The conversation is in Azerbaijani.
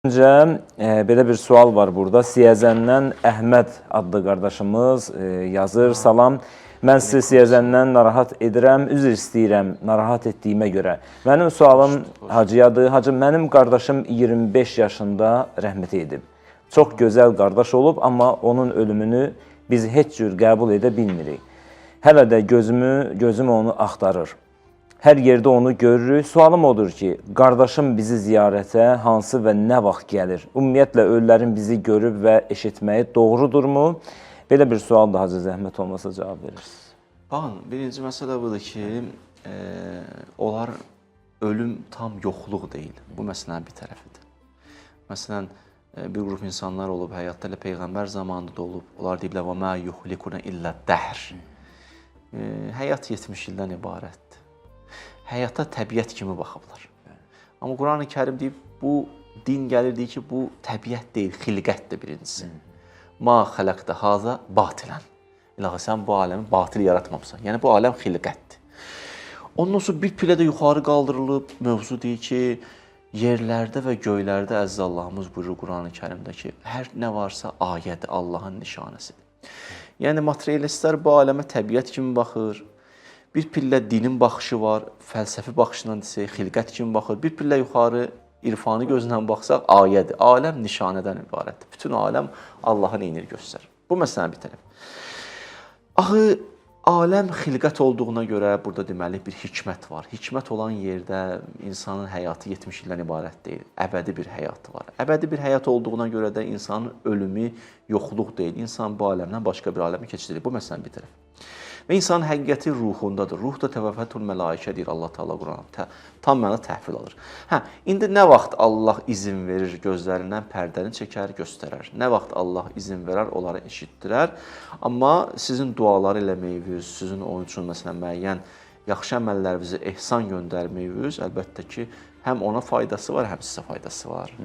Öncə belə bir sual var burada. Siyəzəndən Əhməd adlı qardaşımız yazır. Salam. Mən sizi Siyəzəndən narahat edirəm, üzr istəyirəm narahat etdiyimə görə. Mənim sualım Hacıyadır. Hacı, mənim qardaşım 25 yaşında rəhmət edib. Çox gözəl qardaş olub, amma onun ölümünü biz heç cür qəbul edə bilmirik. Hələ də gözüm onu axtarır. Hər yerdə onu görürük. Sualım odur ki, qardaşım bizi ziyarətə hansı və nə vaxt gəlir? Ümumiyyətlə, ölülərin bizi görüb və eşitməyi doğrudurmu? Belə bir sual da Hacı, zəhmət olmasa cavab verirsiniz. Baxın, birinci məsələ budur ki, onlar ölüm tam yoxluq deyil. Bu məsələnin bir tərəfidir. Məsələn, bir qrup insanlar olub, həyatda elə Peyğəmbər zamanında da olub. Onlar deyiblər, və mə yuhlikuna illə dəhr. Həyat 70 ildən ibarətdir. Həyata təbiət kimi baxıblar. Amma Quran-ı Kərim deyib, bu din gəlir deyir ki, bu təbiət deyil, xilqətdir birincisi. Ma xələqdə haza batilən. İlahi, sən bu aləmi batil yaratmamısan. Yəni, bu aləm xilqətdir. Ondan sonra bir pilə də yuxarı qaldırılıb, mövzu deyir ki, yerlərdə və göylərdə əziz Allahımız buyurur Quran-ı Kərimdə ki, hər nə varsa ayədir, Allahın nişanəsidir. Yəni, materialistlər bu aləmə təbiət kimi baxır. Bir pillə dinin baxışı var, fəlsəfi baxışla desək, xilqət kimi baxır. Bir pillə yuxarı irfani gözlə baxsaq, ayədir. Aləm nişanədən ibarətdir. Bütün aləm Allahın eynini göstərir. Bu məsələnin bir tərəfi. Axı, aləm xilqət olduğuna görə burada deməli bir hikmət var. Hikmət olan yerdə insanın həyatı 70 ildən ibarət deyil. Əbədi bir həyatı var. Əbədi bir həyat olduğuna görə də insanın ölümü yoxluq deyil. İnsan bu aləmdən başqa bir aləmə keçilir. Bu məsələnin bir tərəfi. Və insanın həqiqəti ruhundadır. Ruh da təvəffətul mələikə deyir Allah Teala Qur'an. Tam məna təhvil alır. Hə, indi nə vaxt Allah izin verir, gözlərindən pərdəni çəkər, göstərər. Nə vaxt Allah izin verər, onları eşitdirər. Amma sizin duaları eləməyiniz, sizin onun üçün məsələn müəyyən yaxşı əməllərinizi ehsan göndərməyiniz, əlbəttə ki, həm ona faydası var, həm sizə faydası var.